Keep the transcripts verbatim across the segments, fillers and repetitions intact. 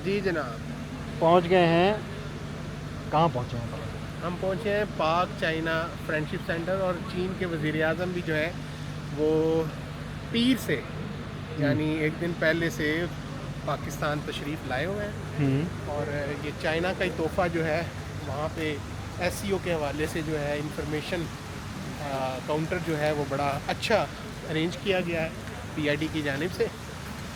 جی جناب۔ پہنچ گئے ہیں۔ کہاں پہنچے ہیں؟ ہم پہنچے ہیں پاک چائنا فرینڈشپ سینٹر، اور چین کے وزیر اعظم بھی جو ہیں وہ پیر سے، یعنی ایک دن پہلے سے پاکستان تشریف لائے ہوئے ہیں، اور یہ چائنا کا ہی تحفہ جو ہے وہاں پہ ایس سی او کے حوالے سے جو ہے انفارمیشن کاؤنٹر جو ہے وہ بڑا اچھا ارینج کیا گیا ہے پی آئی ڈی کی جانب سے۔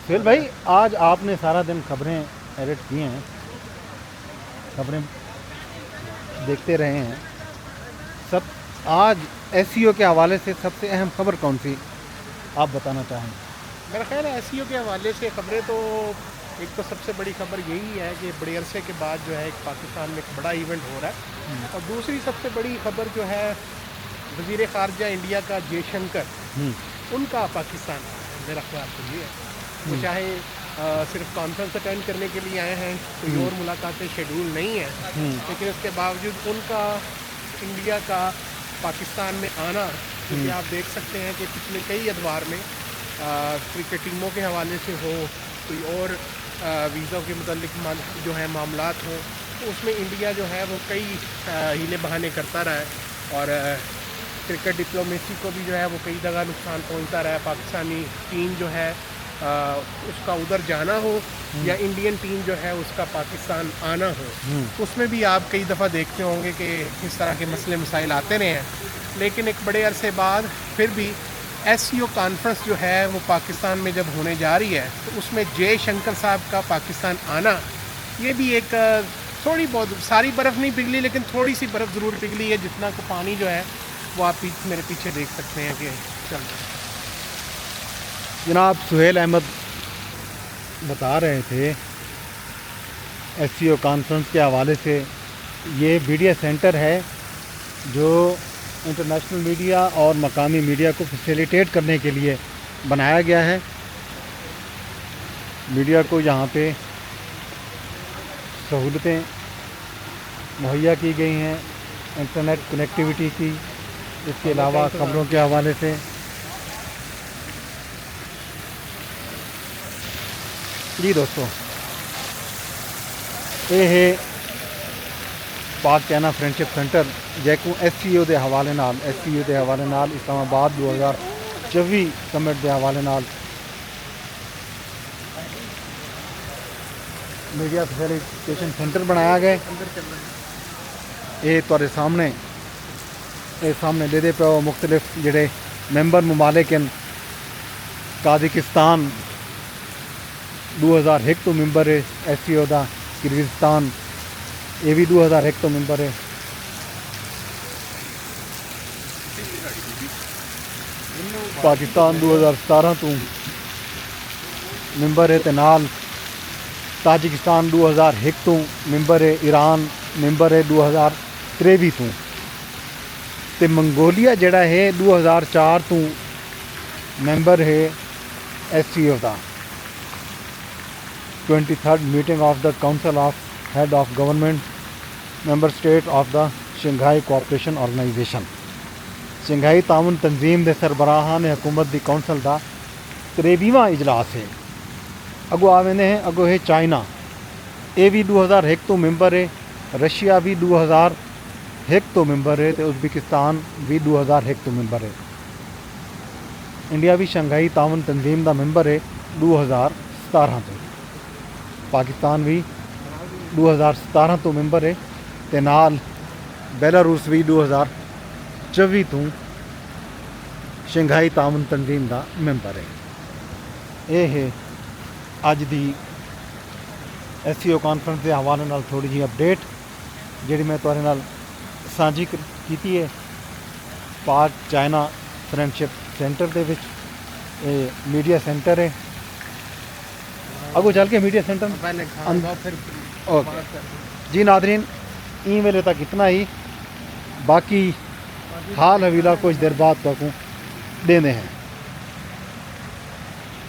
سہیل بھائی، آج آپ نے سارا دن خبریں ایڈٹ کی ہیں، خبریں دیکھتے رہے ہیں۔ سب آج ایس سی او کے حوالے سے سب سے اہم خبر کون سی آپ بتانا چاہیں؟ میرا خیال ہے ایس سی او کے حوالے سے خبریں تو ایک تو سب سے بڑی خبر یہی ہے کہ بڑے عرصے کے بعد جو ہے ایک پاکستان میں ایک بڑا ایونٹ ہو رہا ہے، اور دوسری سب سے بڑی خبر جو ہے وزیر خارجہ انڈیا کا جے شنکر، ان کا پاکستان آنا ہے۔ میرا خیال تو یہ ہے، وہ چاہے صرف کانفرنس اٹینڈ کرنے کے لیے آئے ہیں، کوئی اور ملاقاتیں شیڈول نہیں ہیں، لیکن اس کے باوجود ان کا انڈیا کا پاکستان میں آنا، کیونکہ آپ دیکھ سکتے ہیں کہ پچھلے کئی ادوار میں کرکٹ ٹیموں کے حوالے سے ہو، کوئی اور ویزا کے متعلق جو ہے معاملات ہوں، تو اس میں انڈیا جو ہے وہ کئی حیلے بہانے کرتا رہا ہے، اور کرکٹ ڈپلومیسی کو بھی جو ہے وہ کئی جگہ نقصان پہنچتا رہا ہے۔ پاکستانی ٹیم جو ہے اس کا ادھر جانا ہو یا انڈین ٹیم جو ہے اس کا پاکستان آنا ہو، اس میں بھی آپ کئی دفعہ دیکھتے ہوں گے کہ اس طرح کے مسئلے مسائل آتے رہے ہیں، لیکن ایک بڑے عرصے بعد پھر بھی ایس سی او کانفرنس جو ہے وہ پاکستان میں جب ہونے جا رہی ہے، تو اس میں جے شنکر صاحب کا پاکستان آنا، یہ بھی ایک تھوڑی بہت، ساری برف نہیں پگھلی لیکن تھوڑی سی برف ضرور پگھلی ہے، جتنا کہ پانی جو ہے وہ آپ میرے پیچھے دیکھ سکتے ہیں کہ چل رہا ہے۔ جناب سہیل احمد بتا رہے تھے ایس سی او کانفرنس کے حوالے سے، یہ میڈیا سینٹر ہے جو انٹرنیشنل میڈیا اور مقامی میڈیا کو فیسیلیٹیٹ کرنے کے لیے بنایا گیا ہے۔ میڈیا کو یہاں پہ سہولتیں مہیا کی گئی ہیں، انٹرنیٹ کنیکٹیویٹی کی، اس کے علاوہ خبروں کے حوالے سے۔ جی دوستو، اے ہے پاک چائنا فرینڈشپ سینٹر، جیکوں ایس سی او دے حوالے نال، ایس سی او دے حوالے نال اسلام آباد دو ہزار چوی سمٹ دے حوالے نال میڈیا فیسیلیٹیشن سینٹر بنایا گئے۔ اے تہاڈے سامنے، اے سامنے ڈیدے پئے ہو مختلف جڑے ممبر ممالک ہیں۔ قازقستان دو ہزار ہک توں ممبر ہے ایس سی او دا۔ کرغزستان، اے وی دو ہزار ہک توں ممبر ہے۔ پاکستان دو ہزار ستارہ توں ممبر ہے تے نال تاجکستان دو ہزار ہک توں ممبر ہے، ایران ممبر ہے دو ہزار تریوی توں، تے منگولیا جڑا ہے دو ہزار چار توں ممبر ہے ایس سی او دا۔ Twenty third meeting of the Council of Head of Government Member State of the Shanghai Cooperation Organization۔ شنگھائی تعاون تنظیم دے سربراہان حکومت دی کونسل دا تریویواں اجلاس ہے۔ اڳوں آ ویندے ہیں، اڳوں ہے چائنا، اے وی ݙو ہزار ہک توں ممبر ہے، رشیا وی ݙو ہزار ہک توں ممبر ہے تے ازبکستان وی ݙو ہزار ہک توں ممبر ہے۔ انڈیا وی شنگھائی تعاون تنظیم دا ممبر ہے ݙو ہزار ستارہاں توں۔ پاکستان وی ݙو ہزار ستارہاں توں ممبر ہے تے نال بیلاروس وی ݙو ہزار چوی توں شنگھائی تعاون تنظیم دا ممبر ہے۔ اے ہے اڄ دی ایس سی او کانفرنس دے حوالے نال تھوڑی جی اپڈیٹ جیڑھی میں تہاݙے نال سانجھی کر- کیتی ہے۔ پاک چائنا فرینڈشپ سینٹر دے وچ اے میڈیا سینٹر ہے۔ اڳوں چل کے میڈیا سینٹر پہلے کھانا اند- کھاؤ، پھر اوکے۔ بات کرتے ہیں۔ جی ناظرین، ایں ویلے تک اتنا ہی، باقی حال حویلہ کچھ دیر بعد تہاکوں ݙیندے ہیں۔